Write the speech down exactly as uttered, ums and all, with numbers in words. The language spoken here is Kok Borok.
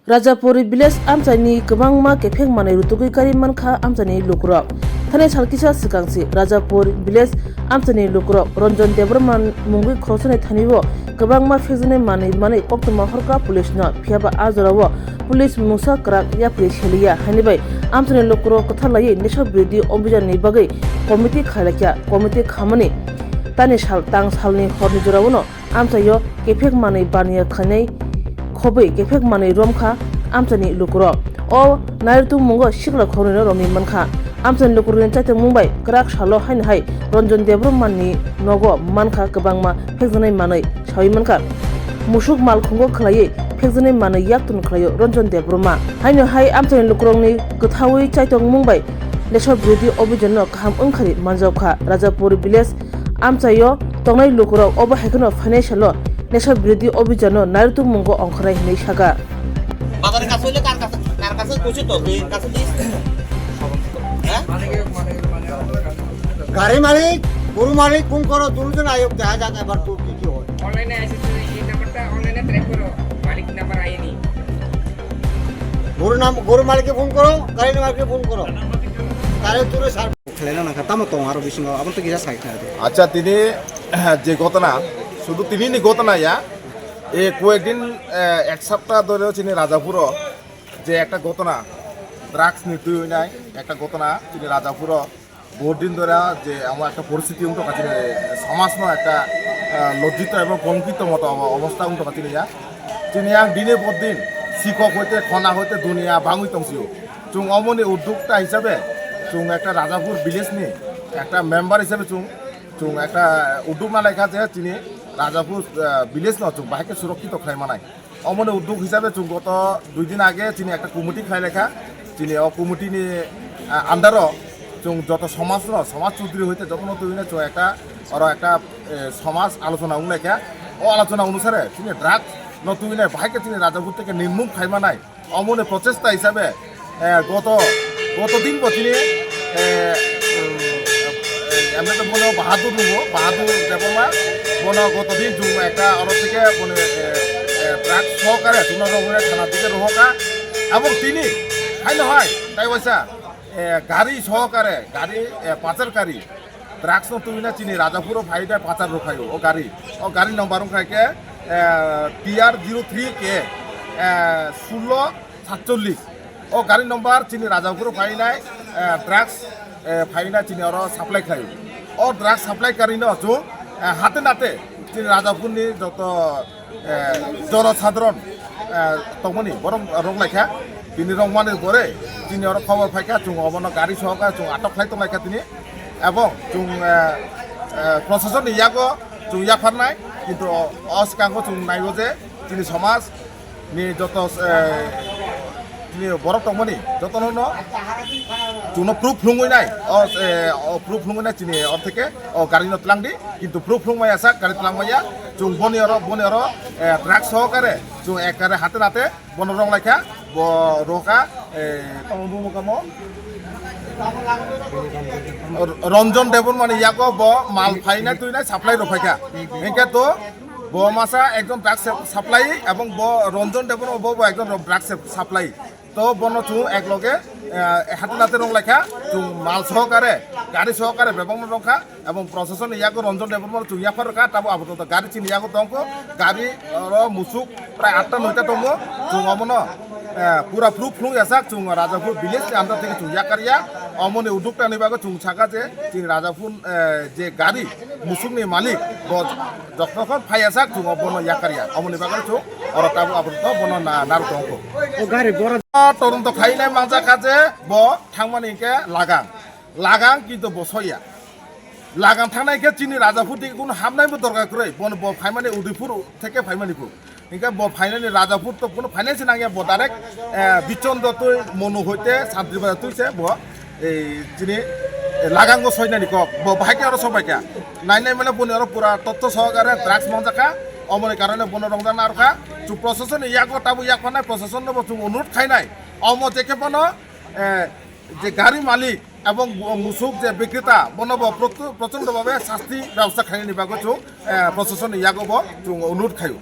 Rajapuri village amchaini kwbangma kephek manwi rutugwi kari mankha amchaini lukurok. Thani sal kisa swkang si Rajapur village amchaini lukurok Ranjan Debbarma mungwi khoroksa ni thani o kwbangma phekjaknai manwi manwi koktwma horkha police no, phiyaba a jora o police mungsa kwrak yapri seliya, haini bai amchaini lukurok kwthar laiwi nesha birodhi obhijan ni bagwi committee khailakha. Committee khamani tani sal tang salni horni jora o no amchaio kephek manwi baniya khainai khobwi kephek manwi romkha amchaini lukurok. O nairutuk mungo sikla khornwino romwi mankha. Amchaini lukurokni chaitokmung bai kwrak salo haino hai Ranjan Debbarmani nogo mankha kwbangma phekjaknai manwi sawi mankha. Musuk malkhungo khwlaiwi phekjaknai manwi yaktun khlaio Ranjan Debbarma. Haino hai amchaini lukurokni kwthawi chaitokmung bai nesha birodhi obhijanno kaham wngkhari manjakha. Rajapur village amchaio tongnai lukurok obo hai kheno financial o nesha birodhi obhijano nairutuk mungo ongkhornai hinwi saka. বাজারে কাছে হইলে কার কাছে, কার কাছে পৌঁছে তো, তুই কাছে দিস। হ্যাঁ? গাড়ি মালিক, গরু মালিক ফোন করো, দুজন আয়োগ দেখা যাক এবার তোর কি কি হয়। অনলাইনে এসেছে, এই নাম্বারটা অনলাইনে ট্র্যাক করো, মালিক নাম্বার আইনি। গরু নাম, গরু মালিককে ফোন করো, গাড়ি মালিককে ফোন করো। তাহলে তোরে সার Khlaina nangkha, tamo tongo aro bisingo, abono tei kisa sai kha. Acha, tini je ghotona, sudu tini ni ghotona ya, e koyekdin, eh, ek sapta dhore chini Rajapuro je ekta ghotona, drugs ni twi hoinai ekta ghotona chini Rajapuro, bohut din dhore je amo ekta poristiti wngtokha chini somaj no ekta, eh, lojjito ebong kolongkito moto obo-, obostha wngtokha chini ya. Chini yang dine por din sikok hoite khona hoite duniya bangwi tongsio. Chwng omoni uddokta hisabe chwng ekta Rajapur village ni ekta member hisabe chwng, chwng ekta uddok nalaikha je chini Rajapur, ah, village no chwng bahai khe surokkito khlai manai. Omoni uddok hisabe chwng goto dui din age chini ekta committee khlai laikha. Chini o committee ni, ah, under o chwng joto somaj no, somaj chudri hoite jotono twi hwnwi chwng ekta oro ekta, eh, somaj alochona wng laikha. O alochona onusare chini drugs no twi hwnwi bahai khe chini Rajapur theke nirmul khai manai. Omoni prochesta hisabe, eh, goto, goto din bo chini, eh, eh, emne to bono Bahadur nugo, Bahadur Debbarma, bono goto din chwng ekta oro theke bono, eh, eh, truck sohokare chwngno rohorya thana theke rohorkha. Abo tini, haino hai, tai waisa, eh, gari sohokare, gari, eh, pajar gari, drugs no twi na chini Rajapuro phai da pajar rok phaio o gari. O gari number wngkha khe, eh, T R zero three K, eh, sullo satchollis. O gari number chini Rajapuro phainai, eh, drugs, eh, phaina chini oro supply khlaio. O drugs supply kari no chwng, eh, hate nate chini Rajapurni joto eh, jono sadharon, eh, tongmani borok rok laikha, bini rok mani gore chini oro khobor phaikha, chwng obono gari sohokha, chwng atok khlai tonglaikha tini, ebong chwng, eh, eh, proshasonni yago chwng yapharnai, kintu o swkango chwng naigo je chini somaj ni joto, eh, chini borok tongmani jotono no chwngno proof phunugwi nai, o, eh, o proof phunugwi nai chini ortheke o gari no twlang di. Kintu proof phunuk maya sak gari twlang maya. Chwng boni oro, boni oro, eh, truck sohokare chwng ekkare hate nate bono rong laikha, bo roka, eh, tamo bumo kamo. R-, Ranjan Debbarmani yago bo mal phaina tuina supply rok phaikha. Hinkhe to bo masa ekjon drug sup-, supply ebong bo Ranjan Debbarma bo, bo ekjon drug sup-, supply. To bono chwng ekloge, eh, hati nate rong laikha, chwng mal sohokare, gari sohokare bebakno rongkha, ebong proshasonni yago Ranjan Debbarma chwng yaphar rwkha, tabo abo to gari chini yago tongkho, gari oro musuk prai atta noita tongo, chwng omono, eh, pura proof phunuk yasak, chwng Rajapur village ni under theke chwng yakarya, omoni uddokta ni bagwi chwng saka je chini Rajapur, eh, je gari musukni malik bo Jokhon phaiya sak chwng o bono yakarya. Omoni bagwi chwng oro tabuk aborok bono na narwk tongkho. O gari bora. Todonto khainai manjakha je bo thangmani hinkhe lagang. Lagang kintu bo soya. Lagang thangnai khe chini Rajapur theke kunu hamnai bo dorkar kwrwi. Bono bo phaimani Udaipur theke phaimani bo. Hinkhe bo phainani Rajapur to kunu phainai se nangya bo direct, eh, Bichondro twi Monu hoite Santri Bazar twi se bo ei chini, eh, lagango soinani kok, bo bahai khe oro sobai kha. Nai nai mane boni oro pura totto sohokare drugs manjakha, omoni karone bono rongjakna arokha. Chwng proshasonni yago tabuk yak phanai, proshasonno bo chwng onurodh khainai. Omo je khe bono, eh, je gari malik ebong bu-, musuk je bikreta, bono bo proto-, prochondo bhabe sasti bebosta khainani bagwi chwng, eh, proshasonni yago bo chwng onurodh khaio.